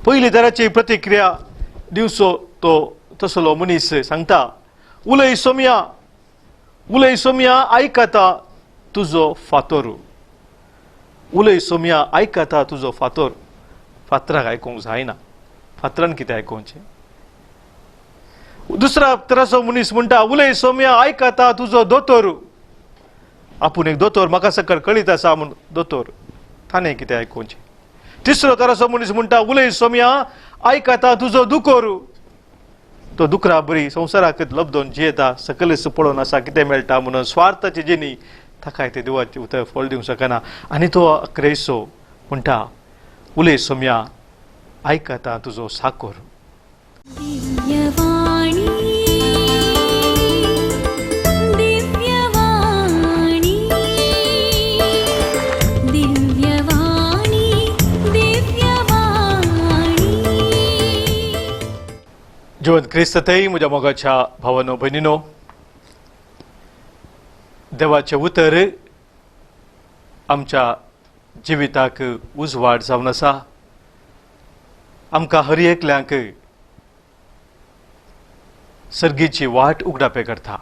पयली तराची प्रतिक्रिया दिवचो तो तसलो मनीस सांगता, उलय सोमया, उलय सोमया, आयकता तुजो फातोर. उलय सोमया, आयकता तुजो फातोर. फातराक आयकूंक जायना, फातरान कितें आयकुचें? दुसरा तराचो मनीस म्हणटा, उलय सोमया, आयकता तुजो दोतोर. आपूण एक दोतोर, म्हाका सकल कळीत आसा म्हूण दोतोर, ताणें कितें आयकुचें? तिसरो तराचो मनीस म्हणटा, उलय सोमया, आयकता तुजो दुकोर. तो दुकरा बरी संवसाराक लब्दोन जियेता, सकलच पळोवन आसा कितें मेळटा म्हणून, स्वार्थाची जिणी, ताकाय ते देवाचें उतर फळ दिवंक शकना. आनी तो अक्रेसो म्हणटा, उलय सोमया, आयकता तुजो साकोर. दिव्यवाणी, दिव्यवाणी, दिव्यवाणी, दिव्यवाणी. जिवंत क्रिस्त थंय म्हज्या मोगाच्या भावानो भयणीनो, देवाचें उतर आमच्या जिविताक उजवाड जावन आसा. आमकां हर एकल्यांक सर्गीची वाट उगडापे करता.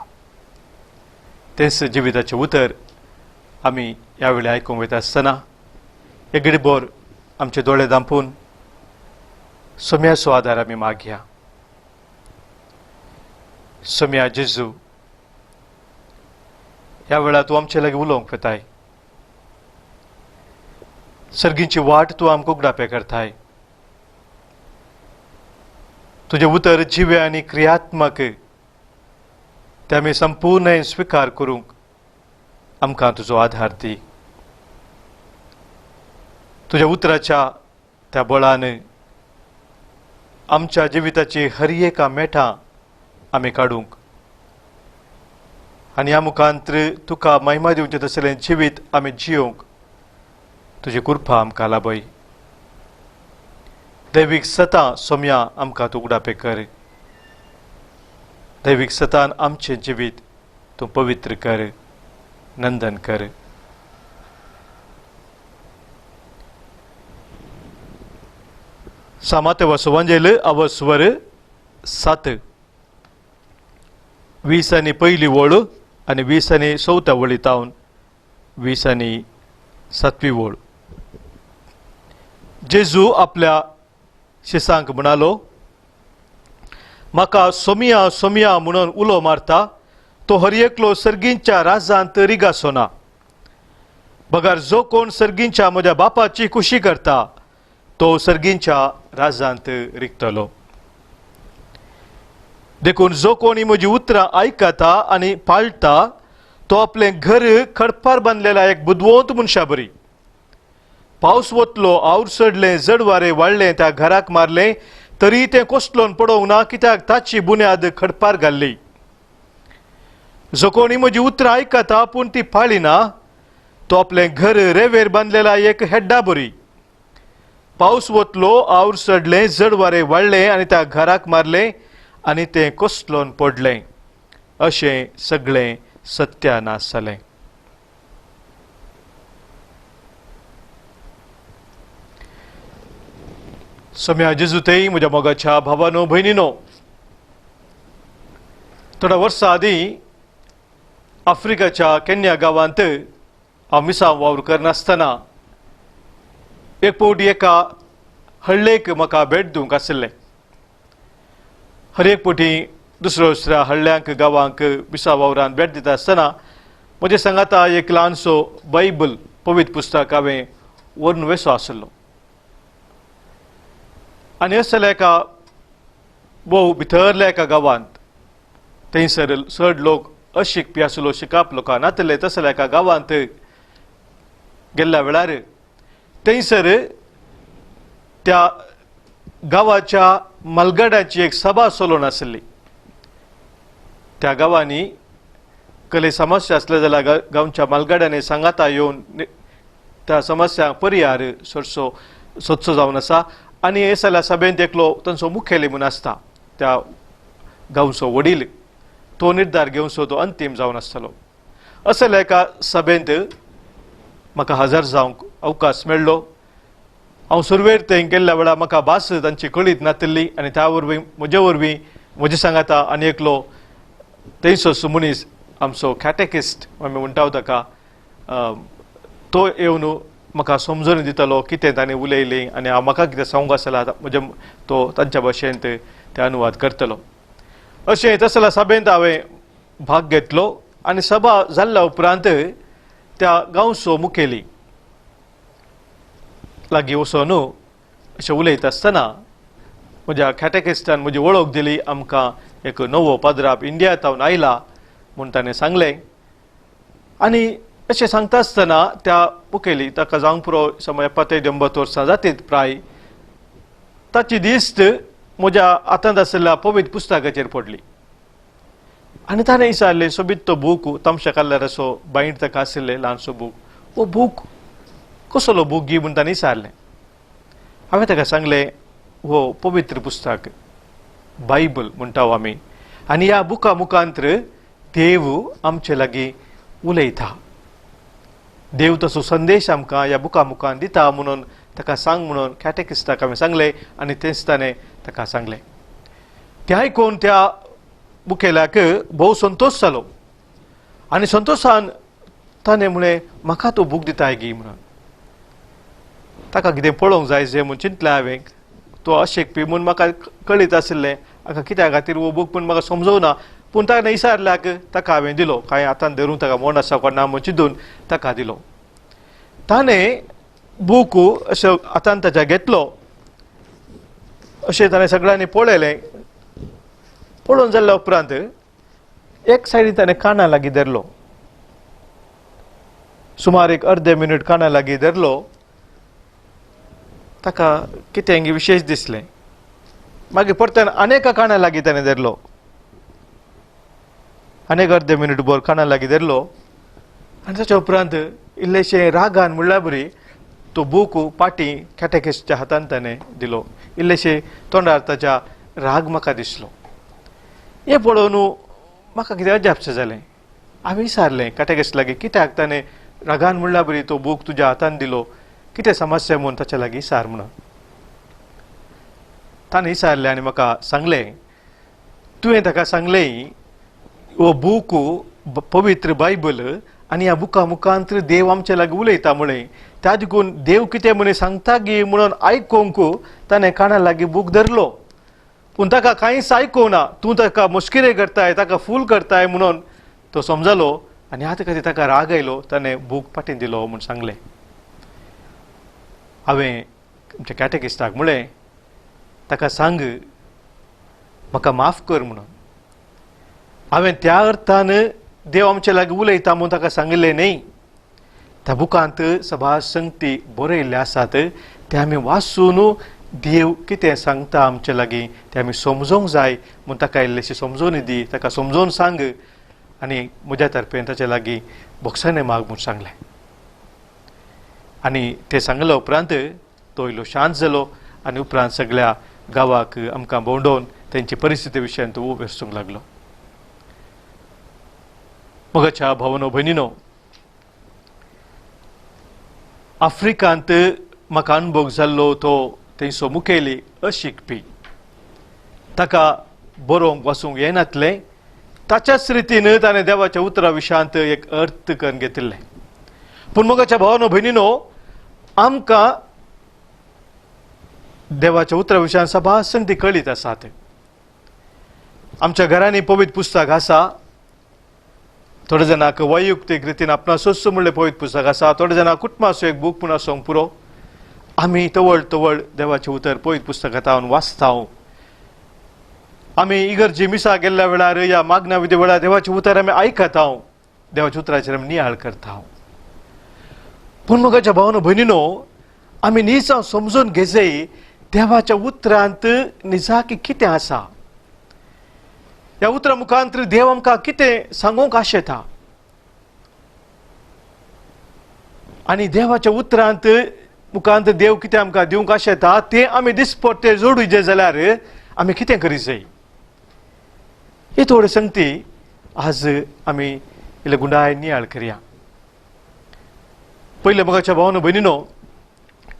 तेंच जिविताचें उतर आमी ह्या वेळी आयकूंक वयता आसतना एक गडीभर आमचे दोळे धांपून सोम्याचो आदार आमी मागया. सोम्या जेजू, ह्या वेळार तूं आमचे लागीं उलोवंक वताय. सर्गीची वाट तूं आमकां उगडापे करताय. तुजें उतर जिवें आनी क्रियात्मक, तें आमी संपूर्ण स्विकार करूंक आमकां तुजो आधार दी. तुज्या उतराच्या त्या बळान आमच्या जिविताची हर एका मेठां आमी काडूंक आनी ह्या मुखांत तुका महिमा दिवचें तसलें जिवीत आमी जियोवंक तुजी कृपा आमकां लाभय. दैवीक सतां सोम्या आमकां तूं उगडापे कर. दैवीक सतान आमचें जिवीत तूं पवित्र कर, नंदन कर. सामाते वसवांजेल अवस्वर 7 20 आनी पयली वळ आनी 20 आनी चवथ्या वळी तावन 20 आनी सातवी वळ. जेजू आपल्या शिसांक म्हणालो, म्हाका सोमिया सोमिया म्हणून उलो मारता तो हर एकलो सर्गींच्या राजांत रिगासो ना, बगर जो कोण सर्गींच्या म्हज्या बापाची खुशी करता तो सर्गींच्या राजांत रिगतलो. देखून जो कोणी म्हजी उतरां आयकता आनी पाळटा तो आपलें घर खडपार बांदलेल्या एक बुदवंत मनशा बरी. पावस वतलो, our चडलें, जडवारे वाडलें, त्या घराक मारलें तरी तें कोसलोन पडोवंक ना, कित्याक ताची बुन्याद खडपार घाल्ली. जो कोणी म्हजी उतरां आयकता पूण ती पाळिना तो आपलें घर रेवेर बांदलेला एक हेड्डा बरी. पावस वतलो, our चडलें, जडवारे वाडलें आनी त्या घराक मारलें आनी तें कोसलोन पडलें. अशें सगळें सत्यानाश जालें. सम्या जेजूतय म्हज्या मोगाच्या भावानो भयणीनो, थोड्या वर्सां आदीं आफ्रिकाच्या केन्या गांवांत हांव मिसांव वावर करनासतना एक फावटी एका हळ्ळेक म्हाका भेट दिवंक आशिल्लें. हर एक फावटी दुसऱ्या दुसऱ्या हळ्ळ्यांक गांवांक मिसां वावरान भेट दिता आसतना म्हजे सांगाता एक ल्हानसो बायबल पवित्र पुस्तक हांवें व्हरून वेसो आशिल्लो. आनी असल्या एका भोव भितरल्या एका गांवांत थंयसर चड लोक अशिकपी आशिल्लो, शिकाप लोकां नातले, तसल्या एका गांवांत गेल्ल्या वेळार थंयसर त्या गांवाच्या मालगाड्याची एक सभा चलोवन आशिल्ली. त्या गांवांनी कले समस्या आसले जाल्यार गांवच्या मालगाड्यांनी सांगाता येवन त्या समस्यांक परिहार सोदचो सोदचो जावन आसा. आनी हे सगळ्या सभेंत एकलो तांचो मुखेली म्हूण आसता, त्या गांवचो वडील, तो निर्धार घेवचो तो अंतीम जावन आसतलो. असल्या एका सभेंत म्हाका हजर जावंक अवकाश मेळ्ळो. हांव सुरवेर थंय गेल्ल्या वेळार म्हाका भास तांची कळीत नातिल्ली आनी त्या वरवीं म्हजे वरवीं म्हजे सांगाता आनी एकलो थंयसो मनीस आमचो कॅटेकिस्ट आमी म्हणटा ताका, तो येवन म्हाका समजून दितालो कितें ताणें उलयलें आनी म्हाका कितें सांगूंक आसलें म्हजे तो तांच्या भाशेंत ते अनुवाद करतलो. अशें तसल्या सभेंत हांवें भाग घेतलो आनी सभा जाल्ल्या उपरांत त्या गांवचो मुखेली लागीं वचून अशें उलयता आसतना म्हज्या कॅटेकिस्टान म्हजी वळख दिली. आमकां एक नवो पाद्राप इंडिया थावन आयला म्हूण ताणें सांगलें. आनी अशें सांगता आसतना त्या मुखेली ताका जावंक पुरो समज 70 वर्सां जातीत प्राय, ताची दिश्ट म्हज्या हातांत आशिल्ल्या पवित्र पुस्तकाचेर पडली आनी ताणें विचारलें, सोबीत तो बूक तामशा कलर असो बायंड ताका आशिल्लें ल्हानसो बूक, हो बूक कसलो बूक गी म्हूण ताणें विचारलें. हांवें ताका सांगलें, हो पवित्र पुस्तक बायबल म्हणटा आमी आनी ह्या बुका मुखांत देव आमचे लागीं उलयता, देव तसो संदेश आमकां ह्या बुका मुखान दिता म्हणून ताका सांग म्हणून कॅटेकिस्टाक हांवें सांगलें आनी तेंच ताणें ताका सांगलें. तें आयकून त्या मुखेल्याक भोव संतोश जालो आनी संतोशान ताणें म्हळें, म्हाका तो बूक दिताय गी म्हणून. ताका कितें पळोवंक जाय जें म्हूण चिंतलें हांवें, तो अशेकपी म्हूण म्हाका कळीत आशिल्लें, हाका कित्या खातीर हो बूक म्हूण म्हाका समजोना, पूण ताणें विचारल्याक ताका हांवें दिलो, कांय हातान धरूंक ताका मोड आसा कोण ना म्हूण चिंतून ताका दिलो. ताणें बूक अशें हातान ताच्या घेतलो, अशें ताणें सगळ्यांनी पळयलें. पळोवन जाल्ल्या उपरांत एक सायडीन ताणें काना लागीं धरलो, सुमार एक अर्दे मिनट काना लागीं धरलो. ताका कितें विशेश दिसलें. मागीर परत्यान अनेका काना लागीं ताणें धरलो, अनेक अर्दे मिनट भर काना लागीं धरलो आनी ताच्या उपरांत इल्लेशें रागान म्हणल्यार बरी तो बूक पाटी कॅटेकिस्टच्या हातान ताणें दिलो. इल्लेशें तोंडार ताच्या राग म्हाका दिसलो. हें पळोवन म्हाका कितें अजापशें जालें. हांवें विचारलें कॅटेकिस्ट लागीं, कित्याक ताणें रागान म्हणल्यार बरी तो बूक तुज्या हातान दिलो, कितें समस्या म्हूण ताच्या लागीं विचार म्हणून. ताणें विचारलें आनी म्हाका सांगलें, तुवें ताका सांगलें हो बूक पवित्र बायबल आनी ह्या बुका मुखांत देव आमचे लागीं उलयता म्हळें, त्या देखून देव कितें म्हण सांगता गी म्हणून आयकूंक ताणें काना लागीं बूक धरलो, पूण ताका कांयच आयकूंक ना, तूं ताका मस्किरे करताय, ताका फूल करताय म्हणून तो समजलो आनी आतां खातीर ताका राग आयलो, ताणें बूक पाटी दिलो म्हूण सांगलें. हांवें आमच्या कॅटेकिस्टाक म्हळें, ताका सांग म्हाका माफ कर म्हणून, हांवें त्या अर्थान देव आमचे लागीं उलयता म्हूण ताका सांगिल्लें न्हय, त्या बुकांत सभा संगती बरयल्ले आसात ते आमी वाचून देव कितें सांगता आमचे लागीं तें आमी समजोंक जाय म्हूण ताका इल्लेशी समजोवणी दी, ताका समजोवन सांग आनी म्हज्या तर्फेन ताचे लागीं भोगसाणे माग म्हूण सांगलें. आनी तें सांगल्या उपरांत तो इल्लो शांत जालो आनी उपरांत सगळ्या गांवाक आमकां भोंवडोवन तेंची परिस्थिती विशयान तो वेसूंक लागलो. मोगाच्या भावनो भयणीनो, आफ्रिकांत म्हाका अनुभव जाल्लो तो थंयचो मुखेली अशिकपी, ताका बरोवंक वाचूंक येनातलें, ताच्याच रितीन ताणें देवाच्या उतरा विशयांत एक अर्थ करून घेतिल्लें. पूण मोगाच्या भावनो भयणीनो, आमकां देवाच्या उतरा विशयान सभा संगती कळीत आसात. आमच्या घरांनी पवित्र पुस्तक आसा, थोडे जाणांक वैयक्तीक रितीन आपणा सोस म्हणलें पवित्र पुस्तक आसा, थोडे जाणां कुटुंबाचो एक बूक म्हूण आसूंक पुरो. आमी तवळ तवळ देवाचें उतर पवित्र पुस्तकांत हांव वाचता. आमी इगर्जी मिसा गेल्ल्या वेळार या मागण्या विधी वेळार देवाचें उतर आमी आयकता, देवाच्या उतराचेर आमी नियाळ करता. पूण मोगाच्या भावनो भयणीनो, आमी निजां समजून घेजय देवाच्या उतरांत निजाकी कितें आसा, ह्या उतरा मुखांत देव आमकां कितें सांगूंक आशेता आनी देवाच्या उतरांत मुखांत देव कितें आमकां दिवंक आशेता तें आमी दिसपट्टे जोडुचे जाल्यार आमी कितें करीत जाय. ही थोडी संगती आज आमी इल्ले गुंडाय नियाळ करया. पयले मोगाच्या भावनो भयणीनो,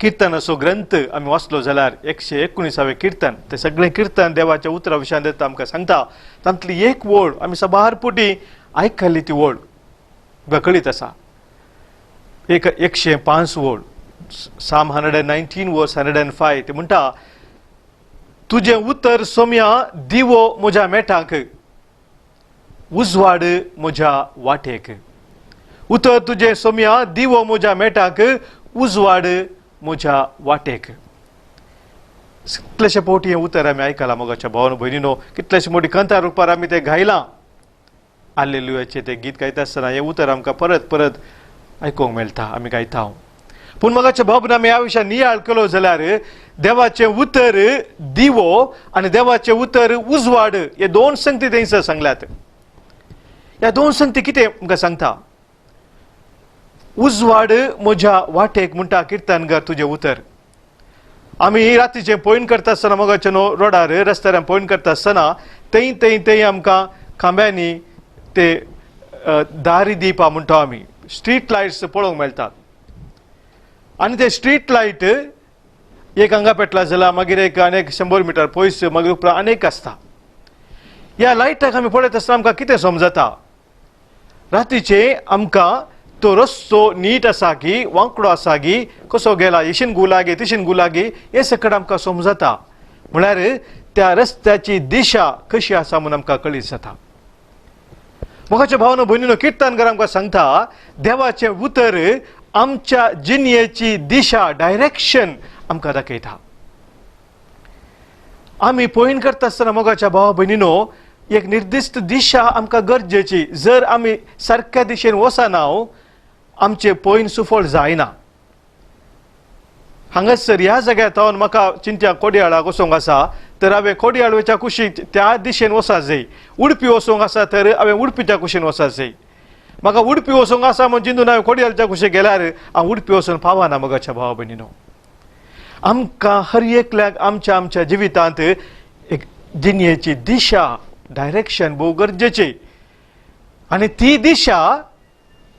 किर्तनाचो ग्रंथ आमी वाचलो जाल्यार 119वें किर्तन, ते सगळें किर्तन देवाच्या उतरा विशयान देता आमकां सांगता. तांतली एक ओळ आमी सबार पुटी आयकल्ली, ती ओळ आमकां कळीत आसा. 105 ओळ, Psalm 119 verse 105, ते म्हणटा, तुजें उतर सोम्या दिवो म्हज्या मेटांक, उजवाड म्हज्या वाटेक. उतर तुजें सोम्या दिवो म्हज्या मेटांक, उजवाड म्हज्या वाटेक. कितलेशे फावटी हें उतर आमी आयकलां मोगाच्या भावान भयणीनो, कितलेशे मोटी कंतार रुपार आमी तें गायलां. आल्लेलुयाचें तें गीत गायता आसतना हें उतर आमकां परत परत आयकूंक मेळटा, आमी गायता. पूण मोगाच्या भाव आमी ह्या विशयान नियाळ केलो जाल्यार देवाचें उतर दिवो आनी देवाचें उतर उजवाड हे दोन संगती थंयसर सांगल्यात. ह्या दोन संगती कितें आमकां सांगता? उजवाड म्हज्या वाटेक म्हणटा किर्तनगर तुजें उतर. आमी रातीचें पॉयंट करता आसतना मोगाचे न्हू रोडार रस्त्यार पॉयंट करता आसतना थंय थंय थंय आमकां खांब्यांनी ते दारी दिवपा म्हणटा आमी, स्ट्रीट लायट्स पळोवंक मेळटात. आनी ते स्ट्रीट लायट एक हांगा पेटला जाल्यार मागीर एक आनी 100 मिटर पयस, मागीर उपरांत आनीक आसता. ह्या लायटाक आमी पळयत आसतना आमकां कितें समजता? रातीचें आमकां तो रस्तो नीट आसा की वांकडो आसा की कसो गेला, हेशीन गुलागी तिशीन गुलागी, हें सगळें आमकां समजता. म्हळ्यार त्या रस्त्याची दिशा कशी आसा म्हूण आमकां कळीत जाता. मोगाच्या भावानो भयणीनो, किर्तनकार आमकां सांगता देवाचें उतर आमच्या जिणेची दिशा, डायरेक्शन आमकां दाखयता. आमी पॉयंट करता आसतना मोगाच्या भावा भयणीनो एक निर्दिश्ट दिशा आमकां गरजेची. जर आमी सारक्या दिशेन वचना आमचें पॉयंट सुफळ जायना. हांगासर ह्या जाग्यार थावन म्हाका चिंत्या कोडयाळाक वचोंक आसा तर हांवें कोडयाळ वयच्या कुशीक त्या दिशेन वचपाक जाय. उडपी वचोंक आसा तर हांवें उडपीच्या कुशीन वचपाक जाय. म्हाका उडपी वचोंक आसा म्हूण चिंतून हांवें कोडयाळच्या कुशीक गेल्यार हांव उडपी वचून पावना. मोगाच्या भावा भयणीनो, आमकां हर एकल्याक आमच्या आमच्या जिवितांत एक जिणेची दिशा, डायरेक्शन भोव गरजेची आनी ती दिशा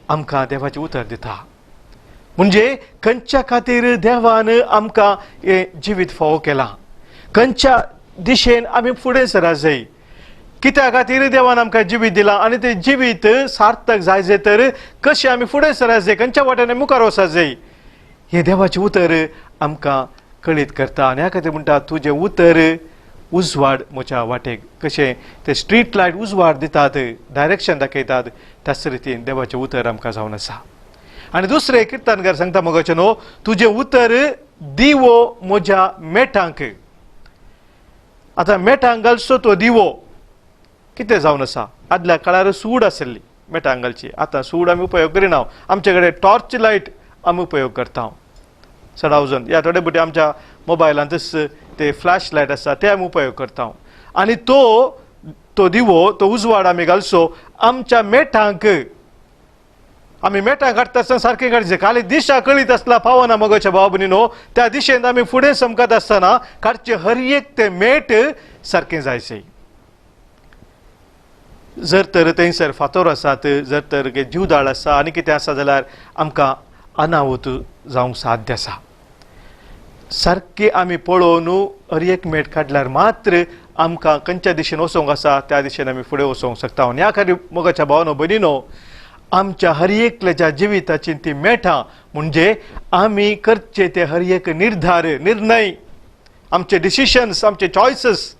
आमकां देवाचें उतर दिता. म्हणजे खंयच्या खातीर देवान आमकां हें जिवीत फावो केलां, खंयच्या दिशेन आमी फुडें सरा जाय, कित्या खातीर देवान आमकां जिवीत दिलां आनी तें जिवीत सार्थक जाय जाय तर कशें आमी फुडें सरा जाय, खंयच्या वाटेन मुखार वचपाक जाय, हें देवाचें उतर आमकां कळीत करता. आनी ह्या खातीर म्हणटा तुजें उतर उजवाड म्हज्या वाटेक. कशें ते स्ट्रीट लायट उजवाड दितात, डायरेक्शन दाखयतात, त्याच रितीन देवाचें उतर आमकां जावन आसा. आनी दुसरें किर्तनकार सांगता मोगाचें न्हू, तुजें उतर दिवो म्हज्या मेटांक. आतां मेटांक घालचो तो दिवो कितें जावन आसा? आदल्या काळार सूड आशिल्ली मेटांक घालची, आतां सूड आमी उपयोग करिना. आमचे कडेन टॉर्च लायट आमी उपयोग करता सडावजन, या थोडे भुरगे आमच्या मोबायलांतच ते फ्लॅश लायट आसा ते आमी उपयोग करता. आनी तो तो दिवो, तो उजवाड आमी घालचो आमच्या मेटांक. आमी मेटां काडटा आसतना सारकें काडचें, खाली दिशा कळीत आसला पावना मोगाच्या भाव भयणीनो, त्या दिशेन आमी फुडें समकत आसतना काडचें हर एक तें मेट सारकें जायचें. जर तर थंयसर फातोर आसात, जर तर जिवदाळ आसा आनी कितें आसा जाल्यार आमकां अनाहूत जावंक साध्य आसा. सारकें आमी पळोवन हर एक मेट काडल्यार मात्र आमकां खंयच्या दिशेन वचोंक आसा त्या दिशेन आमी फुडें वचोंक शकता. आनी ह्या खातीर मोगाच्या भावानो भयणीनो, आमच्या हर एकल्याच्या जिविताची ती मेठां म्हणजे आमी करचे ते हर एक निर्धार, निर्णय, आमचे डिसिशन्स, आमचे चॉयसीस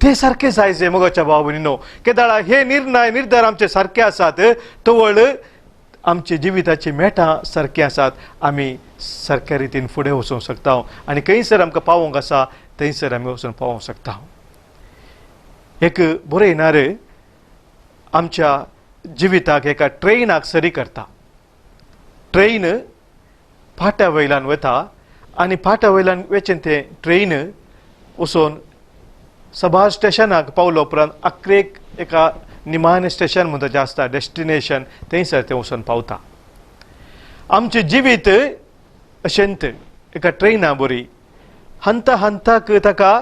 ते सारके जाय जे मोगाच्या भाव भयणीनो. केदाळा हे निर्णय निर्धार आमचे सारके आसात तवळ आमचे जिविताची मेठां सारकी आसात, आमी सारक्या रितीन फुडें वचूंक शकता आनी खंयसर आमकां पावोंक आसा थंयसर आमी वचून पावोंक शकता. एक बरयणार आमच्या जिविताक एका ट्रेनाक सरी करता. ट्रेन फाट्या वयल्यान वता आनी फाट्या वयल्यान वचून तें ट्रेन वचून सभार स्टेशनाक पावलो उपरांत अकरेक एका निमाणें स्टेशन म्हणटा जें आसता डेस्टिनेशन थंयसर तें वचून पावता. आमचें जिवीत अशेंत एका ट्रेना बरी हंता हंताक ताका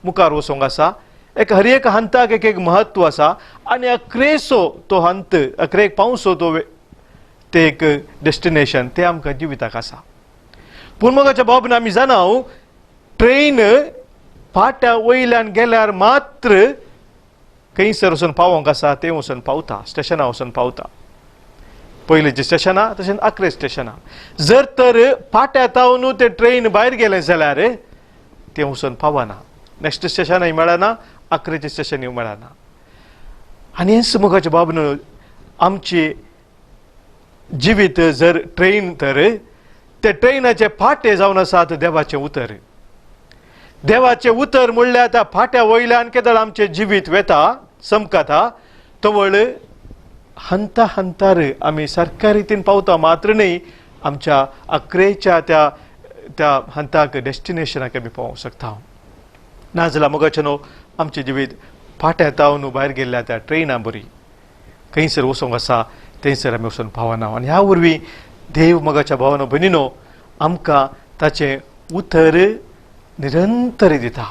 मुखार वचोंक आसा. एक हर एक हंताक एक एक महत्व आसा आनी अकरेचो तो हंत, अकरेक पावसो तो ते एक डेस्टिनेशन तें आमकां जिविताक आसा. पूण मोगाच्या बाबून आमी जाणा ट्रेन पाट्या वयल्यान गेल्यार मात्र खंयसर वचून पावोंक आसा तें वचून पावता, स्टेशना वचून पावता. पयलींचें स्टेशनां तशेंच आखरे स्टेशनां. जर तर पाट्या तावन तें ट्रेन भायर गेलें जाल्यार तें वचून पावना, नेक्स्ट स्टेशनय मेळना, आखरेचें स्टेशनय मेळना. आनी हेंच मोगाच्या बाबून आमची जिवीत जर ट्रेन तर ते ट्रेनाचे फाटे जावन आसात देवाचें उतर. देवाचें उतर म्हणल्यार त्या फाट्या वयल्यान केदळ आमचें जिवीत वेता चमकता तवळ हंता हंतार आमी सारक्या रितीन पावता मात्र न्हय, आमच्या अक्रेच्या त्या त्या हंताक डेस्टिनेशनाक आमी पावोंक शकता. नाजाल्यार मोगाचें न्हू आमचें जिवीत फाट्या तावन भायर गेल्ल्या त्या ट्रेना बरी खंयसर वचोंक आसा थंयसर आमी वचून पावना. आनी ह्या वरवीं देव मोगाच्या भावानो भयणीनो आमकां ताचें उतर निरंतर दिता.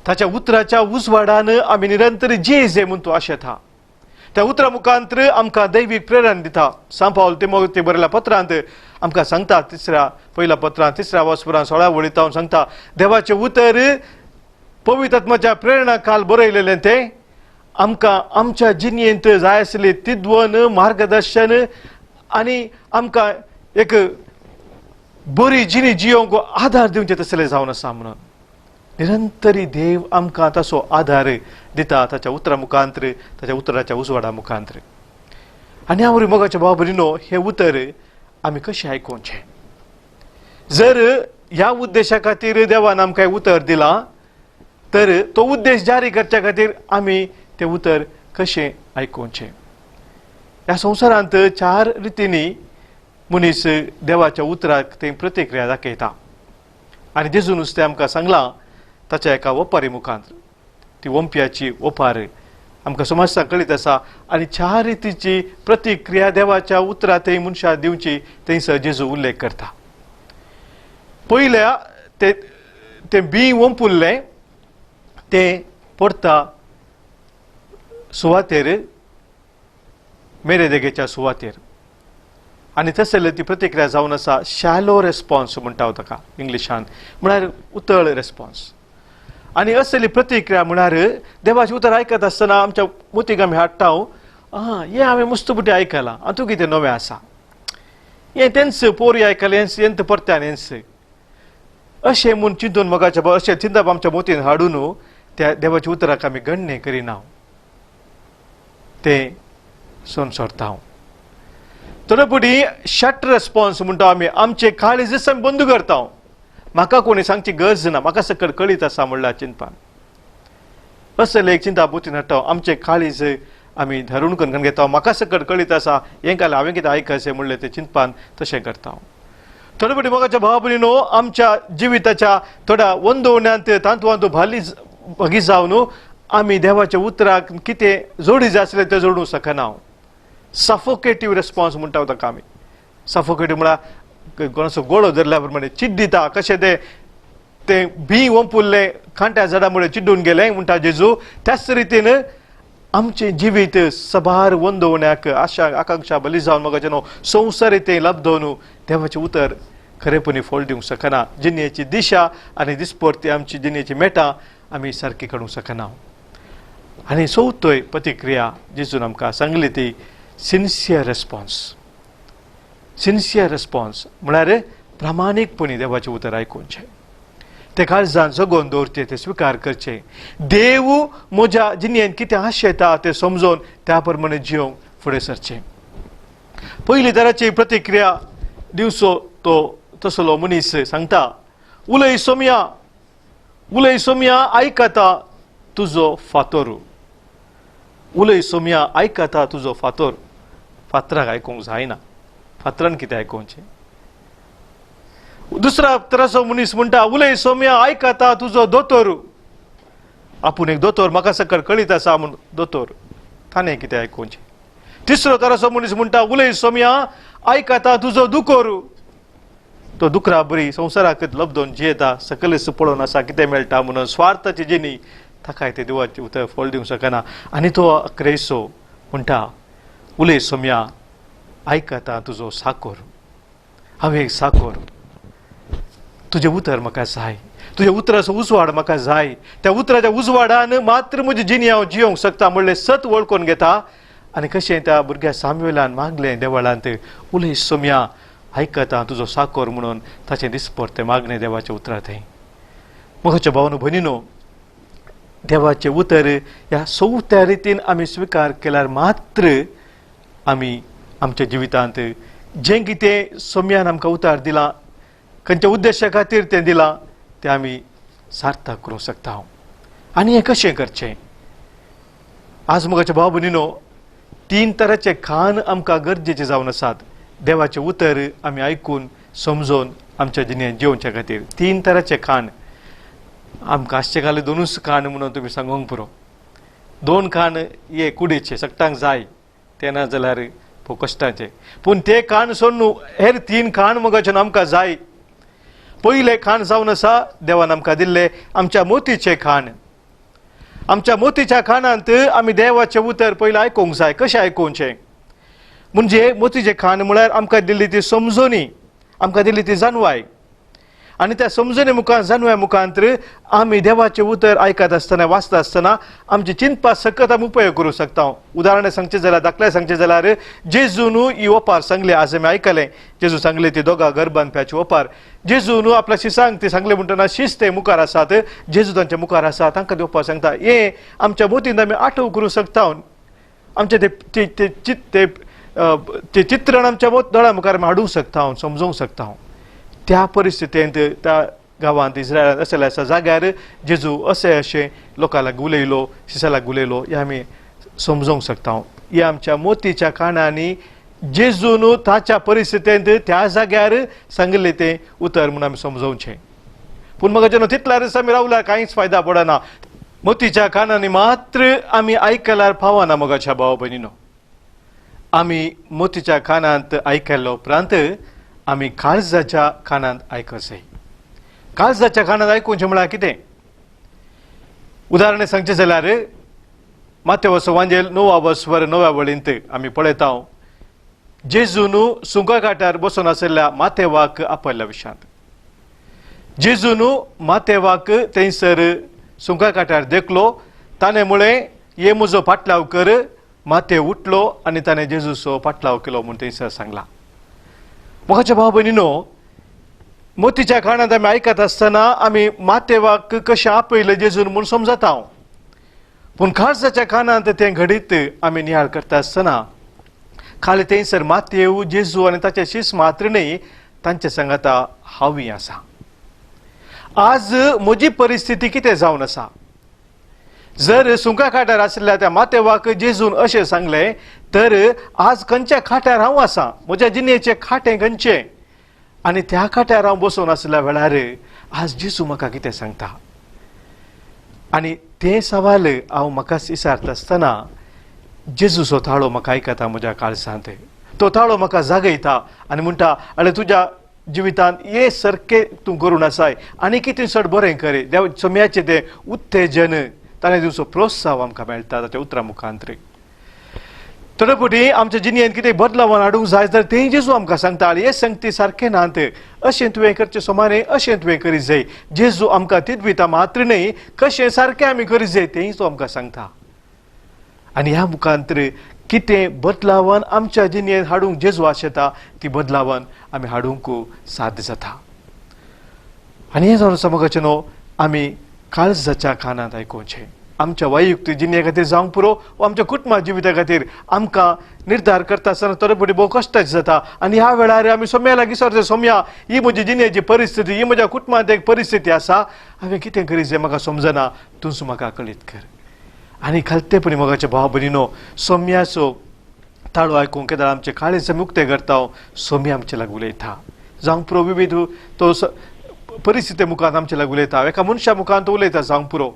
ताच्या उतराच्या उजवाडान आमी निरंतर जे जे म्हूण तो आशेता. त्या उतरा मुखांतर आमकां दैवीक प्रेरणा दिता. सांपावल तिमोती बरयल्या पत्रांत आमकां सांगता, तिसऱ्या पयल्या पत्रांत तिसऱ्या वसपुरान 16 वळींत सांगता, देवाचें उतर पवित्र आत्माच्या प्रेरणा काल बरयलेलें तें आमकां आमच्या जिणेंत जाय आसली तिद्वन मार्गदर्शन आनी आमकां एक बरी जिणी जियोंक आदार दिवचें तसलें जावन आसा म्हणून निरंतरी देव आमकां ताचो आदार दिता ताच्या उतरा मुखांतर, ताच्या उतराच्या उजवाडा मुखांतर. आनी ह्या वरवीं मोगाच्या भाव भयणीनो हें उतर आमी कशें आयकुचें? जर ह्या उद्देशा खातीर देवान आमकां उतर दिलां तर तो उद्देश जारी करच्या खातीर आमी तें उतर कशें आयकुचें? ह्या संवसारांत 4 रितींनी मनीस देवाच्या उतराक थंय प्रतिक्रिया दाखयता आनी जेजू नुस्तें आमकां सांगलां ताच्या एका ओपारी मुखांत. ती ओंपयाची ओपार आमकां समाजता कळीत आसा आनी 4 रितीची प्रतिक्रिया देवाच्या उतरा थंय मनशाक दिवची थंयसर जेजू उल्लेख करता. पयल्या तें बीं ओंपुल्लें तें पडटा सुवातेर, मेरे देगेच्या सुवातेर आनी तसले ती प्रतिक्रिया जावन आसा शॅलो रेस्पॉन्स म्हणटा ताका इंग्लिशान, म्हळ्यार उतळ रेस्पॉन्स. आनी असली प्रतिक्रिया म्हळ्यार देवाचें उतर आयकत आसतना आमच्या मोतीक आमी हाडटा, आं हें हांवें मस्त बुटी आयकलां, आतां कितें नवें आसा, हें तेंच पोरी आयकलें हेंच परत्यान हेंच अशें म्हूण चिंतून मोगाच्या अशें चिंतप आमच्या मोतीन हाडून त्या देवाच्या उतराक आमी गण्य करिना, तें सोंसरता. थोडे फुडें शट रेस्पॉन्स म्हणटा आमी, आमचे काळीज आमी बंद करता, म्हाका कोणी सांगची गरज ना, म्हाका सकल कळीत आसा म्हणल्यार चिंतपान असले एक चिंता मोतीन हाडटा, आमचे काळीज आमी धरून करून घेता, म्हाका सकल कळीत आसा हें काल हांवें कितें आयकचें म्हणलें तें चिंतपान तशें करता. थोडे फावटी मोगाच्या भावा भयणीनो आमच्या जिविताच्या थोड्या वंदवण्यांत तांतवांत भाली भागी जावन आमी देवाच्या उतराक कितें जोडी जाय आसलें तें जोडूंक शकना. सफोकेटीव रेस्पॉन्स म्हणटा ताका आमी. सफोकेटीव म्हळ्यार कोणाचो गोळो धरल्या प्रमाणे चिड्डिता कशें तें तें बीं ओंपुल्लें कांट्या झाडा मुळे चिड्डून गेलें म्हणटा जेजू, त्याच रितीन आमचें जिवीत सबार वंदवण्याक आशा आकांक्षा बली जावन मोगाचें न्हू संवसार तें लब्दोवन देवाचें उतर खरेपणी फळ दिवंक शकना. जिणेची दिशा आनी दिसपरती आमची जिणेची मेटां आमी सारकी काडूंक शकना. आनी चवथोय प्रतिक्रिया जेजून आमकां सांगली ती सिन्सियर रेस्पॉन्स. सिन्सियर रेस्पॉन्स म्हळ्यार प्रामाणीकपणी देवाचें उतर आयकुचें, तें काळजान जगोवन दवरचें, तें स्विकार करचें, देव म्हज्या जिणेंत कितें आशेता तें समजून त्या प्रमाणे जियोंक फुडें सरचें. पयली तराची प्रतिक्रिया दिवचो तो तसलो मनीस सांगता, उलय सोमया, उलय सोमया आयकता तुजो फातोर, उलय सोमया आयकता तुजो फातोर. फातराक आयकूंक जायना, फातरान कितें आयकुचें? दुसरा तराचो मनीस म्हणटा, उलय सोमया आयकता तुजो दोतोर, आपूण एक दोतोर म्हाका सकल कळीत आसा म्हूण दोतोर, ताणें कितें आयकुचें? तिसरो तराचो मनीस म्हणटा, उलय सोमया आयकता तुजो दुकोर, तो दुकरा बरी संवसाराक लब्दोन जियेता, सकलच पळोवन आसा कितें मेळटा म्हणून स्वार्थाची जिणी ताकाय तें देवाचें उतर फळ दिवंक शकना. आनी तो अक्रेसो म्हणटा, उलय सोमया आयकता तुजो साकोर, हांव एक साकोर. तुजें उतर म्हाका जाय, तुज्या उतराचो उजवाड म्हाका जाय, त्या उतराच्या उजवाडान मात्र म्हजी जिणी हांव जियोंक शकता म्हणलें सत वळखून घेता. आनी कशें त्या भुरग्या सामुएलान मागलें देवळांत, उलय सोम्या आयकता तुजो साकोर म्हणून ताचें दिसपट तें मागणें देवाचें उतरा थंय. म्हज्या भावनो भयणीनो, देवाचें उतर ह्या सोवत्या रितीन आमी स्विकार केल्यार मात्र आमी आमच्या जिवितांत जें कितें सोम्यान आमकां उतार दिलां, खंयच्या उद्देशा खातीर तें दिलां, तें आमी सार्थक करूंक शकता. आनी हें कशें करचें? आज म्हज्या भाव भयणीनो, तीन तरांचे खाण आमकां गरजेचे जावन आसात देवाचें उतर आमी आयकून समजून आमच्या जिणेंत जिवच्या खातीर. तीन तरांचे खाण आमकां आसचे खाली दोनूच खाण म्हणून तुमी सांगूंक पुरो. दोन खाण हे कुडीचे सगटांक जाय, ते ना जाल्यार कश्टाचे, पूण ते खाण सोडून हेर तीन खाण मगाच्यान आमकां जाय. पयलें खाण जावन आसा देवान आमकां दिल्लें आमच्या मोतीचें खाण. आमच्या मोतीच्या खाणांत आमी देवाचें उतर पयलें आयकूंक जाय. कशें आयकुचें म्हणजे मोतीचें खाण म्हळ्यार आमकां दिल्ली ती समजणी, आमकां दिल्ली ती जानवाय, आनी त्या समजणी मुखार जानव्या मुखांत आमी देवाचें उतर आयकत आसतना वाचता आसतना आमची चिंतपा सकत आमी उपयोग करूंक शकता. उदाहरणां सांगचें जाल्यार, दाखले सांगचें जाल्यार जेजून ही ओपार सांगली, आज आमी आयकलें जेजू सांगले ती दोगां घर बांदप्याची ओपार. जेजून आपल्या शिसांक ती सांगले म्हणटना शिस्त ते मुखार आसात, जेजू तांच्या मुखार आसा, तांकां ती ओपार सांगता. हें आमच्या मोतीन आमी आठव करूंक शकता, आमचें ते ते चित्रण आमच्या दोळ्या मुखार आमी हाडूंक शकता, समजूंक शकता. त्या परिस्थितींत त्या गांवांत इस्रायलांत असल्या आसा जाग्यार जेजू अशें अशें लोकां लागीं उलयलो, शिसां लागीं उलयलो, हें आमी समजूंक शकता. हे आमच्या मोतीच्या काणांनी जेजून ताच्या परिस्थितींत त्या जाग्यार सांगिल्लें तें उतर म्हूण आमी समजोवचें. पूण म्हाका जेन्ना तितल्यारच आमी रावल्यार कांयच फायदा पडना. मोतीच्या कानांनी मात्र आमी आयकल्यार पावना मोगाच्या भाव भयणीनो. आमी मोतीच्या कानांत आयकल्या उपरांत आमी काळजाच्या कानांत आयकचें. काळजाच्या कानांत आयकुचें म्हळ्यार कितें? उदाहरण सांगचें जाल्यार मातेवचो वांजेल णवा वस्वर णव्या वळींत आमी पळयता जेजून सुंका घाटार बसून आशिल्ल्या मातेवाक आपयल्ल्या विशयांत. जेजून मातेवाक थंयसर सुंका घाटार देखलो, ताणें म्हळें ये म्हजो पाटलाव कर. माते उठलो आनी ताणें जेजूचो पाटलाव केलो म्हूण थंयसर सांगलां. मोगाच्या भाव भयणीनो, मोतीच्या कानांत आमी आयकत आसतना आमी मातेवाक कशें आपयलें जेजून म्हूण समजता हांव, पूण काळजाच्या कानांत तें घडीत आमी नियाळ करता आसतना खाली थंयसर मातेव, जेजू आनी ताचे शीस मात्र न्हय, तांचे सांगाता हांवूय आसा. आज म्हजी परिस्थिती कितें जावन आसा? जर सुंका खाट्यार आशिल्ल्या त्या मातेवाक जेजून अशें सांगलें तर आज खंयच्या खाट्यार हांव आसा, म्हज्या जिणेचें खाटें खंयचें, आनी त्या खाट्यार हांव बसून आशिल्ल्या वेळार आज जेजू म्हाका कितें सांगता? आनी तें सवाल हांव म्हाकाच विचारता आसतना जेजूचो ताळो म्हाका आयकता म्हज्या काळजांत. तो ताळो म्हाका जागयता आनी म्हणटा, आनी तुज्या जिवितांत हे सारकें तूं करून आसाय आनी कितें चड बरें करे. देव सोम्याचें तें उत्तेजन, ताणें दिवचो प्रोत्साहन आमकां मेळटा ताच्या उतरां मुखांत. थोडे फावटी आमच्या जिणेंत कितें बदलावन हाडूंक जाय तर तें जेजू आमकां सांगता, हे संगती सारकें नात, अशें तुवें करचें सोमारे, अशें तुवें करी जाय. जेजू आमकां तितविता मात्र न्हय, कशें सारकें आमी करी जाय तेंय तो आमकां सांगता. आनी ह्या मुखांत कितें बदलावन आमच्या जिणेंत हाडूंक जेजू आशेता ती बदलावन आमी हाडूंक साध्य जाता. आनी हें जावन समगाचें न्हू आमी काळजाच्या कानांत आयकुचें. आमच्या वैयक्तीक जिणे खातीर जावंक पुरो वा आमच्या कुटुंबा जिविता खातीर आमकां निर्धार करता आसतना थोडे फावटी भोव कश्टाचें जाता. आनी ह्या वेळार आमी सोम्या लागीं सरचे, सोम्या ही म्हजी जिणेची परिस्थिती, ही म्हज्या कुटुंबांत एक परिस्थिती आसा, हांवें कितें करी जाय म्हाका समजना, तूंच म्हाका कळीत कर. आनी खालतेपणी मोगाच्या भाव भयणीनो, सोम्याचो ताळो आयकूंक केन्ना आमचें काळीज आमी उक्तें करता, सोम्या आमचे लागीं उलयता. जावंक पुरो विविध तो परिस्थिती मुखार आमचे लागीं उलयता, एका मनशा मुखार तो उलयता जावंक पुरो,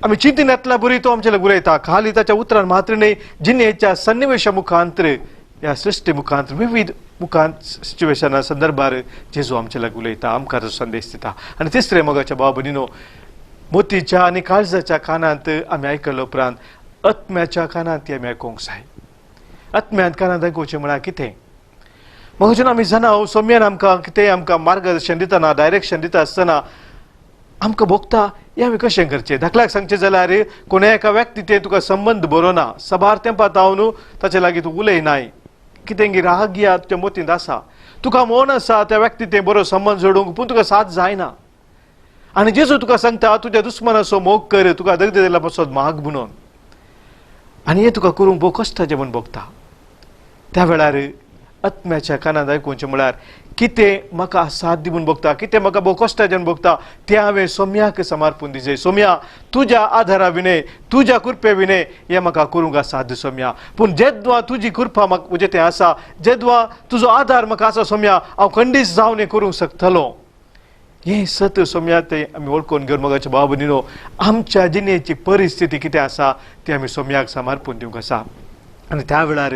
आमी चिंतनांतल्या बरी तो आमचे लागीं उलयता. खाली ताच्या उतरान मात्र न्हय, जिणेच्या सन्निवेशा मुखांतर, ह्या सृश्टी मुखांत, विविध मुखांत सिच्युएशना संदर्भार जेजू आमचे लागीं उलयता, आमकां तो संदेश दिता. आनी तिसरें मोगाच्या भाव भयणीनो, मोतीच्या आनी काळजाच्या कानांत आमी आयकल्या उपरांत आत्म्याच्या कानांत ती आमी आयकूंक जाय. आत्म्यांत कानांत आयकुचें म्हळ्यार कितें? मग जेन्ना आमी जाणा सोम्यान आमकां कितें आमकां मार्गदर्शन दितना, डायरेक्शन दिता आसतना आमकां भोगता हें आमी कशें करचें. धाकल्याक सांगचें जाल्यार कोणा एका व्यक्ती ते तुका संबंद बरो ना, साबार तेंपा जावन ताचे लागीं तूं उलयनाय, कितें राग या तुज्या मतींत आसा, तुका मन आसा त्या व्यक्ती ते बरो संबंद जोडूंक, पूण तुका साथ जायना. आनी जेजू तुका सांगता तुज्या दुस्मनाचो मोग कर, तुका दगद दिल्या पासत माग म्हणून, आनी हें तुका करूंक भोव कश्टाचें म्हूण भोगता. त्या वेळार आत्म्याच्या कानांत आयकुचें म्हळ्यार कितें म्हाका साथ दी म्हूण भोगता, कितें म्हाका भोव कश्टाचें म्हूण भोगता, तें हांवें सोम्याक समर्पून दिचें. सोम्या तुज्या आधारा विणे, तुज्या कृपे विणे हें म्हाका करूंक साध्य सोम्या, पूण जेद्वा तुजी कृपा म्हाका म्हजें तें आसा, जेद्वा तुजो आधार म्हाका आसा सोम्या, हांव खंडीत जावन हें करूंक शकतलो. हें सत सोम्या तें आमी वळखून घेवन मोगाचे भाव भयणीनो आमच्या जिणेची परिस्थिती कितें आसा ती आमी सोम्याक समर्पून दिवंक आसा. आनी त्या वेळार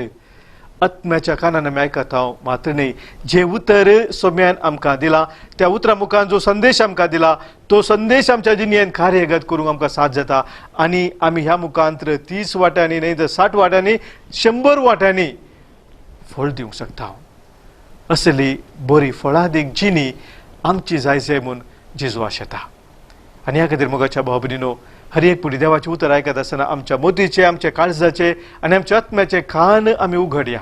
आत्म्याच्या कानान आमी आयकता हांव मात्र न्ही, जें उतर सोम्यान आमकां दिलां त्या उतरा मुखान जो संदेश आमकां दिला तो संदेश आमच्या जिणेन कार्यगत करूंक आमकां साथ जाता. आनी आमी ह्या मुखांत 30 वाट्यांनी न्ही तर 60 वाट्यांनी 100 वाट्यांनी फळ दिवंक शकता. असली बरी फळादीक जिणी आमची जाय जाय म्हूण जेजू आशेता. आनी ह्या खातीर मोगाच्या भाव भयणीनो हर एक पुडी देवाचें उतर आयकत आसतना आमच्या मोतीचे, आमच्या काळजाचे आनी आमच्या आत्म्याचे कान आमी उघडया.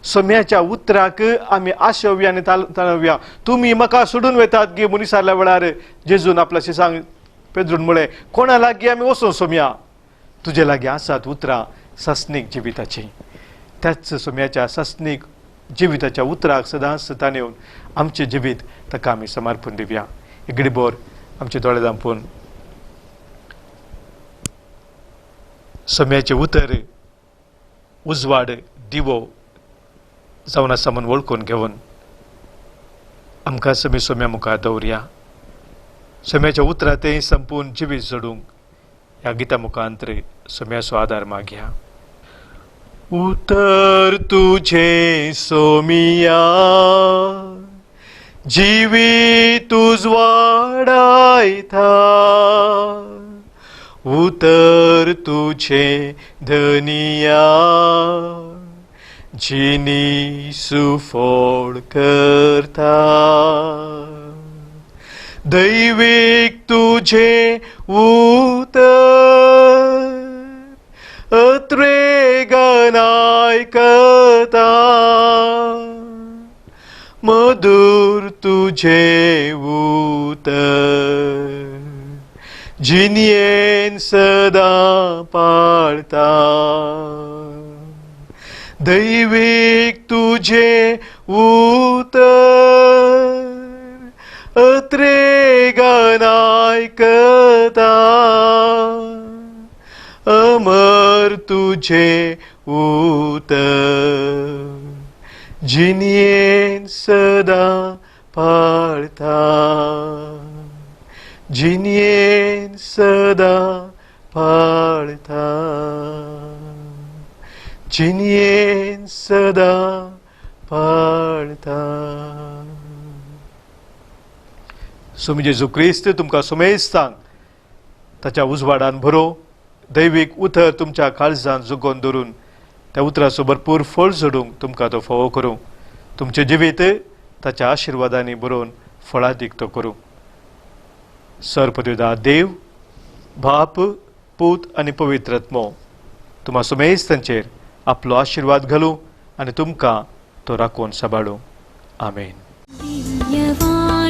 सोम्याच्या उतराक आमी आशोवया आनी ताणोवया. तुमी म्हाका सोडून वतात गे म्हूण विचारल्या वेळार जेजून आपल्या शिसांक पेद्रून म्हळें, कोणा लागीं आमी वचूं सोम्या, तुजे लागीं आसात उतरां सासणीक जिविताचीं. त्याच सोम्याच्या सासणीक जिविताच्या उतराक सदांच ताणेवन आमचें जिवीत ताका आमी समर्पून दिवया. इगडीबोर आमचे दोळे धांपून सोम्याचें उतर उजवाड दिवो जावन आसा म्हूण वळखून घेवन आमकां समी सोम्या मुखार दवरया. सोम्याच्या उतरां तें संपून जिवीत जोडूंक ह्या गिता मुखांत सोम्याचो आदार मागया. उतर तुझे सोमिया जिवीत उजवाडायता, उतर तुझे धनिया जिनी सुफळ करता, दैवीक तुझे उतर अत्रेगन आयकता, मधुर तुझे उतर जिनयेन सदां पाळता, दैवीक तुझे उतर अत्रेगन आयकता, अमर तुझे उतर जिनयेन सदां पाळता, जिनयेन सदां पाळता, जिनयेन सदां पाळता. स्वामी जेजू क्रिस्त तुमकां सुमेस्तांक ताच्या उजवाडान भरो, दैवीक उतर तुमच्या काळजान जुगोवन धरून त्या उतराचो भरपूर फळ जोडूंक तुमकां तो फावो करूं. तुमचें जिवीत ताच्या आशिर्वादांनी बरोवन फळादीक तो करूं. सर्पदेवता देव बाप पूत आनी पवित्र आत्मो तुमा सुमेस्तांचेर आपलो आशिर्वाद घालूं आनी तुमकां तो राखून सांबाळूं. आमेन. दिव्यवाणी.